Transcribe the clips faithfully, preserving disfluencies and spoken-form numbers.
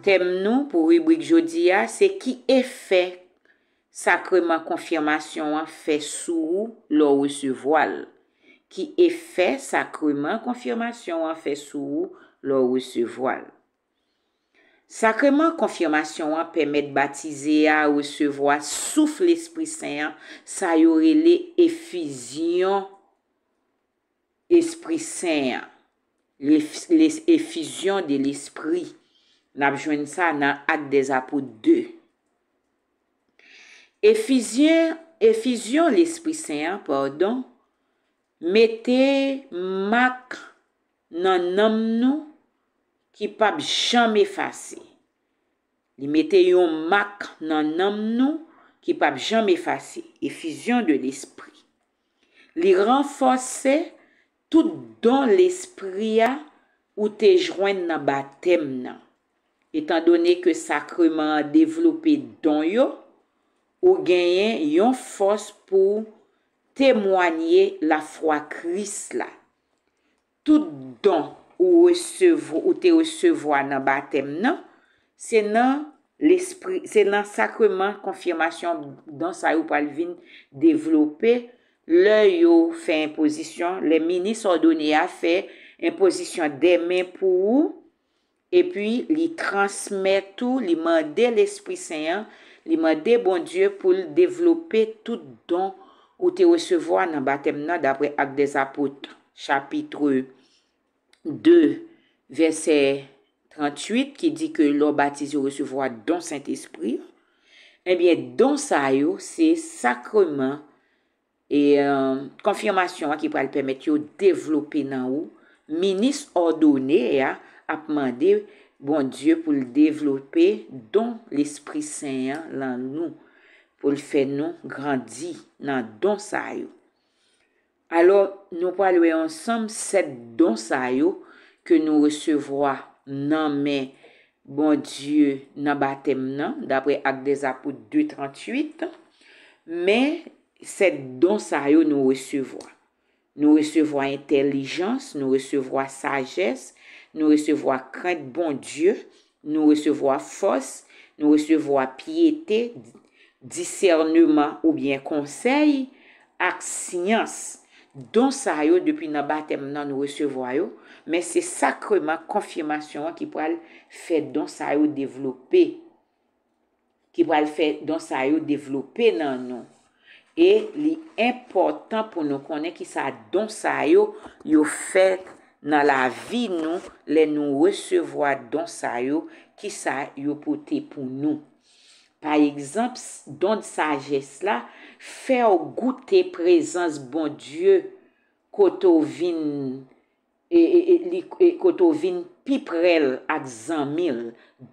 Tèm nou pou ribrik jodi a se ki efè sakreman konfimasyon an fè sou ou lè w resevwa l. Ki efè sakreman konfimasyon an fè sou ou lè w resevwa l? Sakreman konfimasyon an pèmèt batize a resevwa souf Lespri Sen an, sa yo rele efizyon Espri Sen an, l'ef- l'es- efizyon de Lespri. N ap jwenn sa nan Ak dèzapot de. Efizyen, efizyon Lespri Sen an, padon, mete mak nan nanm nou ki p ap janm efase. Li mete yon mak nan nanm nou ki p ap janm efase, efizyon de Lespri. Li ranfòse tout don Lespri a ou te jwenn nan batèm nan. Etandone ke sakreman an devlope don yo, ou genyen yon fòs pou temwanye lafwa Kris la. Tout don ou resevwa, ou te resevwa nan batèm nan, se nan Lespri, se nan sakreman konfimasyon don sa yo pral vin devlope lè yo fè enpozisyon, lè minis òdone a fè enpozisyon dèmen pou ou, epi li transmèt ou, li mande Lespri Sen an, li mande Bondye pou l devlope tout don ou te resevwa nan batèm nan, dapre Ak dèzapot, chapit de, vèsè tranntuit, ki di ke lè w batize, w resevwa don Sentespri an. Ebyen, don sa yo, se sakreman e, e, konfimasyon an ki pral pèmèt yo devlope nan ou. Minis òdone a ap mande Bondye pou l devlope don Lespri Sen an nan nou, pou l fè nou grandi nan don sa yo. Alò, nou pral wè ansanm sèt don sa yo ke nou resevwa nan men Bondye nan batèm nan, dapre Ak dèzapot de tranntuit. Men, sèt don sa yo nou resevwa. Nou resevwa entèlijans, nou resevwa sajès, nou resevwa krent Bondye, nou resevwa fòs, nou resevwa pyete, disèneman oubyen konsèy, ak syans. Don sa yo, depi nan batèm nan, nou resevwa yo, men se sakreman konfimasyon an ki pral fè don sa yo devlope, ki pral fè don sa yo devlope nan nou. E li enpòtan pou nou konnen kisa don sa yo, yo fè nan lavi nou, lè nou resevwa don sa yo, kisa yo pote pou nou. Pa egzanp, s- don sajès la fè w goute prezans Bondye kote w vin e, e, e, li, e, kote w vin pi pre l ak zanmi l.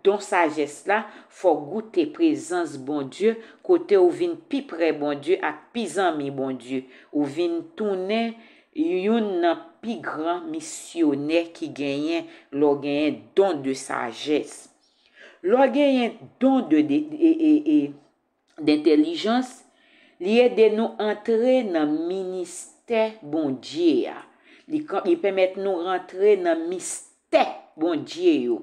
Don sajès la fè w goute prezans Bondye kote w vin pi pre Bondye ak pi zanmi Bondye. Ou vin tounen youn nan pi gran misyonè ki genyen lè w genyen don de sajès. Lè w genyen don de, de, e, e, e, dentèlijans, li ede nou antre nan ministè Bondye a. Li, kan- li pèmèt nou rantre nan mistè Bondye yo.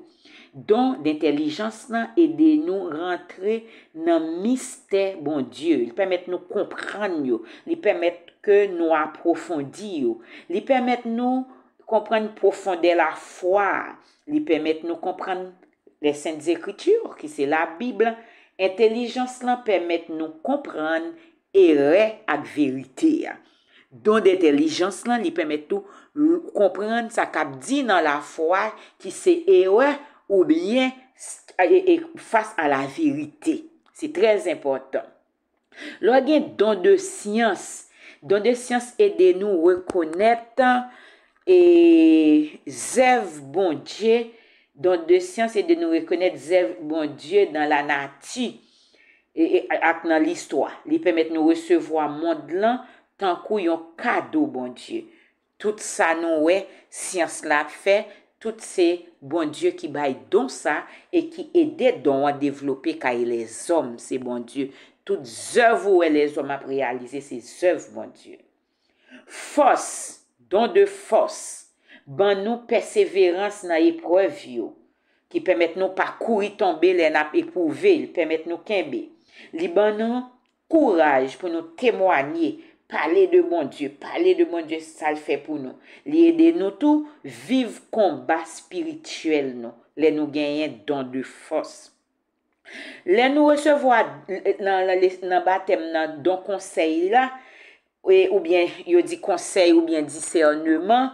Don dentèlijans lan ede nou rantre nan mistè Bondye. Li pèmèt nou konprann yo. Li pèmèt ke nou apwofondi yo. Li pèmèt nou konprann pwofondè lafwa a. Li pèmèt nou konprann les Saintes Écritures, ki se Labib, entèlijans lan pèmèt nou konprann erè ak verite a. Don dentèlijans lan, li pèmèt ou l- konprann sa k ap di nan lafwa ki se erè oubyen s- e- e- fas a la verite. Se trè enpòtan. Lè w gen don de syans, don de syans ede nou rekonèt e, zèv Bondye. Don de syans ede nou rekonèt zèv Bondye nan lanati e, e, ak nan listwa. Li pèmèt nou resevwa mond lan tankou yon kado Bondye. Tout sa nou wè syans la ap fè, tout se Bondye ki bay don sa e ki ede don an devlope kay lèzòm. Se Bondye. Tout zèv ou wè lèzòm ap reyalize, se zèv Bondye. Fòs, don de fòs, ban nou pèseverans nan eprèv yo. ki pèmèt nou pa kouri tonbe lè n ap epwouve, li pèmèt nou kenbe. Li ban nou kouraj pou nou temwanye, pale de Bondye, pale de Bondye, sa l fè pou nou. Li ede nou tou viv konba espirityèl nou lè nou genyen don de fòs. Lè nou resevwa nan, nan, nan batèm nan don konsèy la, e, oubyen yo di konsèy oubyen disèneman,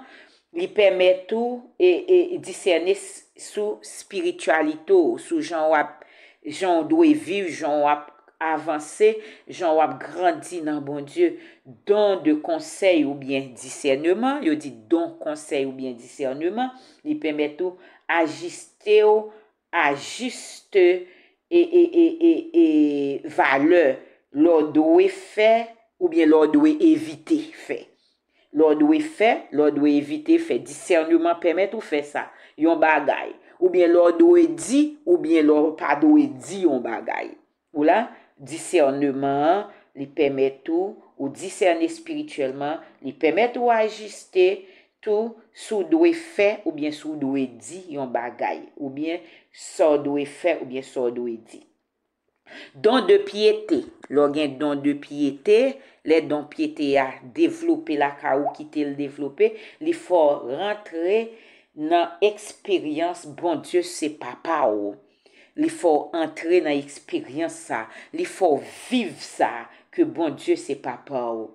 li pèmèt ou e, e, disène s- sou espirityalite w, sou jan w ap, jan w dwe viv, jan w ap avanse, jan w ap grandi nan Bondye. Don de konsèy oubyen disèneman, yo di don konsèy oubyen disèneman, li pèmèt ou ajiste w ajiste e, e, e, e, e valè lè w dwe fè oubyen lè w dwe evite fè. Lè w dwe fè, lè w dwe evite fè. Disèneman pèmèt ou fè sa, yon bagay. Oubyen lè w dwe di, oubyen lè w pa dwe di yon bagay. Ou la, disèneman an, li pèmèt ou, ou disène espirityèlman, li pèmèt ou ajiste tou si w dwe fè oubyen si w dwe di yon bagay, oubyen sa w dwe fè oubyen sa w dwe di. Don de pyete, lè w gen don de pyete, lè don pyete a devlope lakay ou, kite l devlope, li fè w rantre nan eksperyans Bondye se papa w. Li fè w antre nan eksperyans sa, li fè w viv sa, ke Bondye se papa w.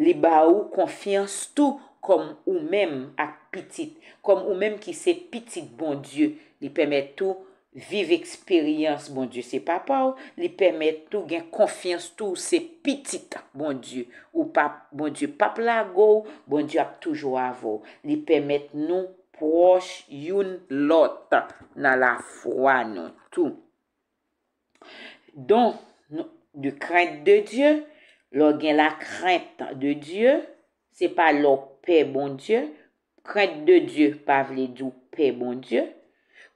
Li ba ou konfyans tou kòm ou menm ak pitit, kòm ou menm ki se pitit Bondye. Li pèmèt tou viv eksperyans Bondye se papa w, li pèmèt tou gen konfyans tou ou se pitit Bondye. Ou p ap, Bondye p ap lage w, Bondye ap toujou avè w. Li pèmèt nou pwòch youn lòt nan lafwa nou tou. Don de crainte de Dieu, lè w gen la crainte de Dieu, se pa lè w pè Bondye. Crainte de Dieu pa vle di w pè Bondye.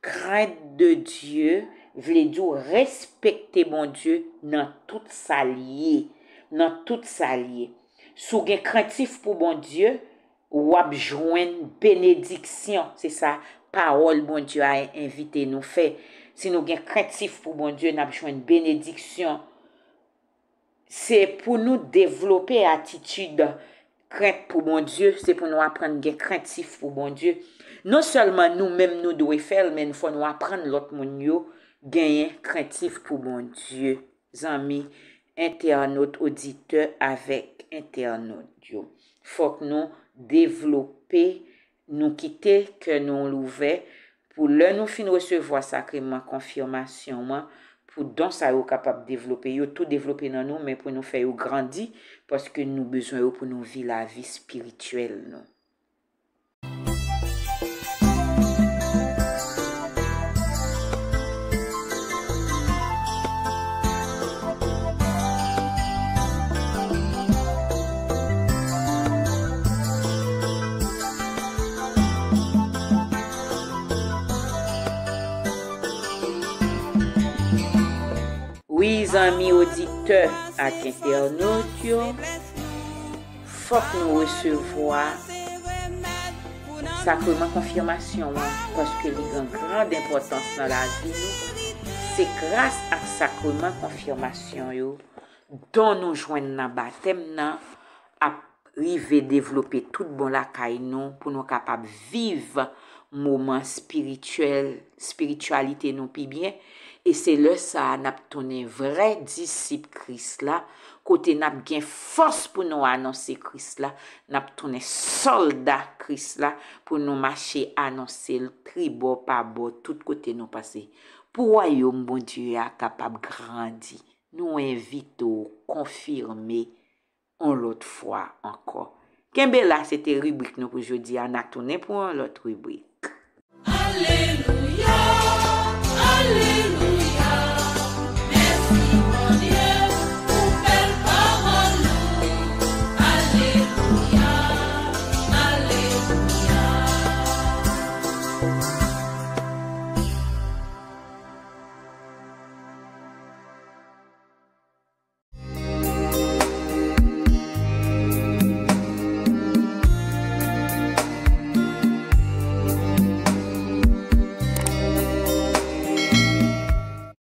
Crainte de Dieu vle di w respekte Bondye nan tout sa l ye. Nan tout sa l ye. Si w gen krentif pou Bondye, w ap jwenn benediksyon. Se sa pawòl Bondye a envite nou fè. Si nou gen krentif pou Bondye, n ap jwenn benediksyon. Se pou nou devlope atitid krent pou Bondye, se pou nou aprann gen krentif pou Bondye. Non sèlman nou menm nou dwe fè l, men fò nou aprann lòt moun yo genyen krentif pou Bondye. Zanmi, entènot, oditè avèk entènot yo. Fòk nou devlope, nou kite kè nou louvè pou lè nou fin resevwa sakreman konfimasyon an, pou don sa yo kapab devlope, yo tou devlope nan nou, men pou nou fè yo grandi, paske nou bezwen yo pou nou vi lavi espirityèl nou. Wi, zanmi oditè ak entènot yo, fòk nou resevwa sakreman konfimasyon an, paske li gen grande enpòtans nan lavi nou. Se gras ak sakreman konfimasyon yo, don nou jwenn nan batèm nan ap rive devlope tout bon lakay nou pou nou kapab viv moman espirityèl, espirityalite nou pi byen. E se lè sa a n ap tounen vrè disip Kris la, kote n ap gen fòs pou nou anonse Kris la, n ap tounen sòlda Kris la pou nou mache anonse l tribò pabò tout kote nou pase. Pou wayòm Bondye a kapab grandi, nou envite w konfime yon lòt fwa ankò. Kenbe la, se te ribrik nou pou jodi a, n a tounen pou yon lòt ribrik. Alelouya,